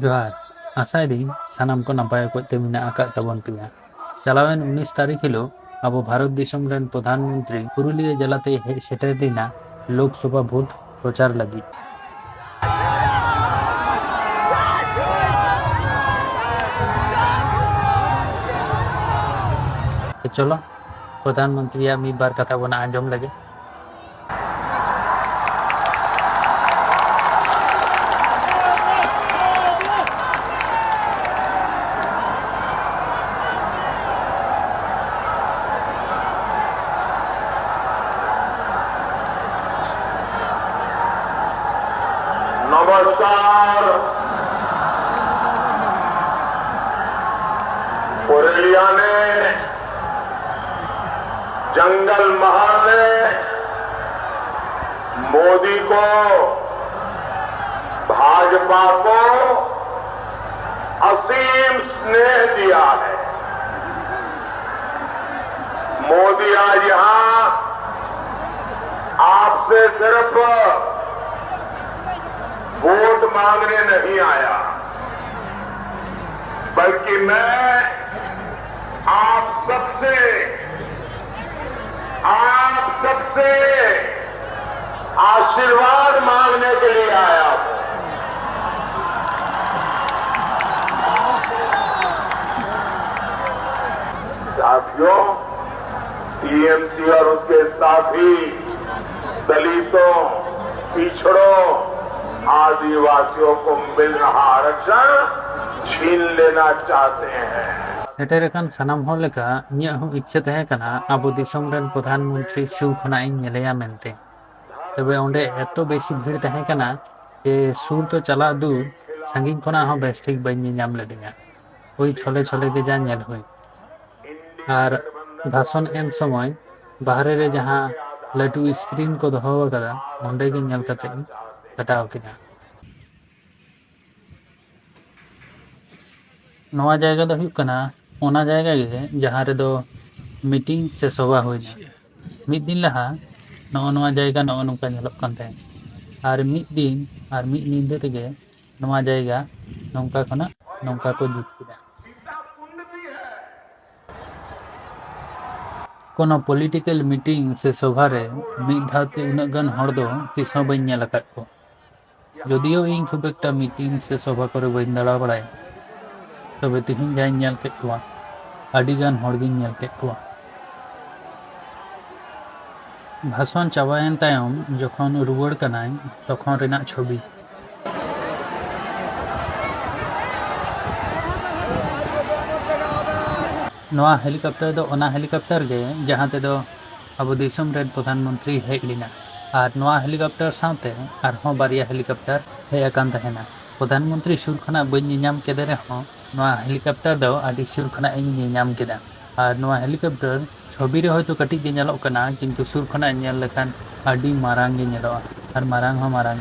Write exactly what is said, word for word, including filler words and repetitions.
ᱡᱚᱦᱟᱨ᱾ ᱟᱥᱟᱭᱮᱫᱟᱹᱧ ᱥᱟᱱᱟᱢ ᱠᱚ ᱱᱟᱯᱟᱭ ᱚᱠᱚᱡ ᱛᱮ ᱢᱮᱱᱟᱜ ᱟᱠᱟᱫ ᱛᱟᱵᱚᱱ ᱯᱮᱭᱟ᱾ ᱪᱟᱞᱟᱣᱮᱱ ᱩᱱᱤᱥ ᱛᱟᱹᱨᱤᱠᱷ ᱦᱤᱞᱳᱜ ᱟᱵᱚ ᱵᱷᱟᱨᱚᱛ ᱫᱤᱥᱚᱢ ᱨᱮᱱ ᱯᱨᱚᱫᱷᱟᱱ ᱢᱚᱱᱛᱨᱤ ᱯᱩᱨᱩᱞᱤᱭᱟᱹ ᱡᱮᱞᱟᱛᱮᱭ ᱦᱮᱡ ᱥᱮᱴᱮᱨ ᱞᱮᱱᱟ ᱞᱳᱠᱥᱚᱵᱷᱟ ᱵᱷᱳᱴ ᱯᱨᱚᱪᱟᱨ ᱞᱟᱹᱜᱤᱫ᱾ ᱪᱚᱞᱚ, ᱯᱨᱚᱫᱷᱟᱱ ᱢᱚᱱᱛᱨᱤᱭᱟᱜ ᱢᱤᱫ ᱵᱟᱨ ᱠᱟᱛᱷᱟ ᱵᱚᱱ ᱟᱸᱡᱚᱢ ᱞᱮᱜᱮ᱾ नमस्कार। पुरलिया ने, जंगल महल ने मोदी को, भाजपा को असीम स्नेह दिया है। मोदी आज यहाँ आपसे सिर्फ वोट मांगने नहीं आया, बल्कि मैं आप सबसे, आप सबसे आशीर्वाद मांगने के लिए आया हूं। साथियों, टीएमसी और उसके साथी दलितों, पिछड़ों, आदिवासियों को मिल रहा आरक्षण छीन लेना चाहते हैं। ᱥᱮᱴᱮᱨ ᱟᱠᱟᱱ ᱥᱟᱱᱟᱢ ᱦᱚᱲ ᱞᱮᱠᱟ ᱤᱧᱟᱹᱜ ᱦᱚᱸ ᱤᱪᱪᱷᱟᱹ ᱛᱟᱦᱮᱸ ᱠᱟᱱᱟ ᱟᱵᱚ ᱫᱤᱥᱚᱢ ᱨᱮᱱ ᱯᱨᱚᱫᱷᱟᱱ ᱢᱚᱱᱛᱨᱤ ᱥᱩᱨ ᱠᱷᱚᱱᱟᱜ ᱤᱧ ᱧᱮᱞᱮᱭᱟ ᱢᱮᱱᱛᱮ᱾ ᱛᱚᱵᱮ ᱚᱸᱰᱮ ᱮᱛᱚ ᱵᱮᱥᱤ ᱵᱷᱤᱲ ᱛᱟᱦᱮᱸ ᱠᱟᱱᱟ ᱡᱮ ᱥᱩᱨ ᱫᱚ ᱪᱟᱞᱟᱜ ᱫᱩᱨ, ᱥᱟᱺᱜᱤᱧ ᱠᱷᱚᱱᱟᱜ ᱦᱚᱸ ᱵᱮᱥ ᱴᱷᱤᱠ ᱵᱟᱹᱧ ᱧᱮᱧᱟᱢ ᱞᱮᱫᱮᱭᱟ᱾ ᱳᱭ ᱪᱷᱚᱞᱮ ᱪᱷᱚᱞᱮ ᱜᱮ ᱡᱟ ᱧᱮᱞ ᱦᱩᱭ᱾ ᱟᱨ ᱵᱷᱟᱥᱚᱱ ᱮᱢ ᱥᱚᱢᱚᱭ ᱵᱟᱦᱨᱮ ᱨᱮ ᱡᱟᱦᱟᱸ ᱞᱟᱹᱴᱩ screen ᱠᱚ ᱫᱚᱦᱚ ᱟᱠᱟᱫᱟ, ᱚᱸᱰᱮ ᱜᱮ ᱧᱮᱞ ᱠᱟᱛᱮ ᱤᱧ ᱠᱟᱴᱟᱣ ᱠᱮᱫᱟ᱾ ᱱᱚᱣᱟ ᱡᱟᱭᱜᱟ ᱫᱚ ᱦᱩᱭᱩᱜ ᱠᱟᱱᱟ ᱚᱱᱟ ᱡᱟᱭᱜᱟ ᱜᱮ ᱡᱟᱦᱟᱸ ᱨᱮᱫᱚ meeting ᱥᱮ ᱥᱚᱵᱷᱟ ᱦᱩᱭᱱᱟ᱾ ᱢᱤᱫ ᱫᱤᱱ ᱞᱟᱦᱟ ᱱᱚᱜᱼᱚ ᱱᱚᱣᱟ ᱡᱟᱭᱜᱟ ᱱᱚᱜᱼᱚ ᱱᱚᱝᱠᱟ ᱧᱮᱞᱚᱜ ᱠᱟᱱ ᱛᱟᱦᱮᱸᱫ, ᱟᱨ ᱢᱤᱫ ᱫᱤᱱ ᱟᱨ ᱢᱤᱫ ᱧᱤᱫᱟᱹ ᱛᱮᱜᱮ ᱱᱚᱣᱟ ᱡᱟᱭᱜᱟ ᱱᱚᱝᱠᱟ ᱠᱷᱚᱱᱟᱜ ᱱᱚᱝᱠᱟ ᱠᱚ ᱡᱩᱛ ᱠᱮᱫᱟ᱾ ᱠᱳᱱᱳ ᱯᱚᱞᱤᱴᱤᱠᱮᱞ ᱢᱤᱴᱤᱝ ᱥᱮ ᱥᱚᱵᱷᱟ ᱨᱮ ᱢᱤᱫ ᱫᱷᱟᱣ ᱛᱮ ᱩᱱᱟᱹᱜ ᱜᱟᱱ ᱦᱚᱲ ᱫᱚ ᱛᱤᱥ ᱦᱚᱸ ᱵᱟᱹᱧ ᱧᱮᱞ ᱟᱠᱟᱫ ᱠᱚᱣᱟ᱾ ᱡᱚᱫᱤᱭᱳ ᱤᱧ ᱠᱷᱩᱵ ᱮᱠᱴᱟ ᱢᱤᱴᱤᱝ ᱥᱮ ᱥᱚᱵᱷᱟ ᱠᱚᱨᱮ ᱵᱟᱹᱧ ᱫᱟᱬᱟ ᱵᱟᱲᱟᱭᱟ, ᱛᱚᱵᱮ ᱛᱮᱦᱮᱧ ᱡᱟᱦᱟᱸᱧ ᱧᱮᱞ ᱠᱮᱫ ᱠᱚᱣᱟ, ᱟᱹᱰᱤ ᱜᱟᱱ ᱦᱚᱲ ᱜᱤᱧ ᱧᱮᱞ ᱠᱮᱫ ᱠᱚᱣᱟ᱾ ᱵᱷᱟᱥᱚᱱ ᱪᱟᱵᱟᱭᱮᱱ ᱛᱟᱭᱚᱢ ᱡᱚᱠᱷᱚᱱ ᱨᱩᱣᱟᱹᱲ ᱠᱟᱱᱟᱭ, ᱛᱚᱠᱷᱚᱱ ᱨᱮᱱᱟᱜ ᱪᱷᱚᱵᱤ᱾ ᱱᱚᱣᱟ ᱦᱮᱞᱤᱠᱚᱯᱴᱟᱨ ᱫᱚ ᱚᱱᱟ ᱦᱮᱞᱤᱠᱚᱯᱴᱟᱨ ᱜᱮ, ᱡᱟᱦᱟᱸ ᱛᱮᱫᱚ ᱟᱵᱚ ᱫᱤᱥᱚᱢ ᱨᱮᱱ ᱯᱨᱚᱫᱷᱟᱱ ᱢᱚᱱᱛᱨᱤᱭ ᱦᱮᱡ ᱞᱮᱱᱟ᱾ ᱟᱨ ᱱᱚᱣᱟ ᱦᱮᱞᱤᱠᱚᱯᱴᱟᱨ ᱥᱟᱶᱛᱮ ᱟᱨᱦᱚᱸ ᱵᱟᱨᱭᱟ ᱦᱮᱞᱤᱠᱚᱯᱴᱟᱨ ᱦᱮᱡ ᱟᱠᱟᱱ ᱛᱟᱦᱮᱱᱟ᱾ ᱯᱨᱚᱫᱷᱟᱱ ᱢᱚᱱᱛᱨᱤ ᱥᱩᱨ ᱠᱷᱚᱱᱟᱜ ᱵᱟᱹᱧ ᱧᱮᱧᱟᱢ ᱠᱮᱫᱮ ᱨᱮᱦᱚᱸ, ᱱᱚᱣᱟ ᱦᱮᱞᱤᱠᱚᱯᱴᱟᱨ ᱫᱚ ᱟᱹᱰᱤ ᱥᱩᱨ ᱠᱷᱚᱱᱟᱜ ᱤᱧ ᱧᱮᱧᱟᱢ ᱠᱮᱫᱟ᱾ ᱟᱨ ᱱᱚᱣᱟ ᱦᱮᱞᱤᱠᱚᱯᱴᱟᱨ ᱪᱷᱚᱵᱤ ᱨᱮ ᱦᱚᱭᱛᱳ ᱠᱟᱹᱴᱤᱡ ᱜᱮ ᱧᱮᱞᱚᱜ ᱠᱟᱱᱟ, ᱠᱤᱱᱛᱩ ᱥᱩᱨ ᱠᱷᱚᱱᱟᱜ ᱧᱮᱞ ᱞᱮᱠᱷᱟᱱ ᱟᱹᱰᱤ ᱢᱟᱨᱟᱝ ᱜᱮ ᱧᱮᱞᱚᱜᱼᱟ, ᱟᱨ ᱢᱟᱨᱟᱝ ᱦᱚᱸ ᱢᱟᱨᱟᱝ᱾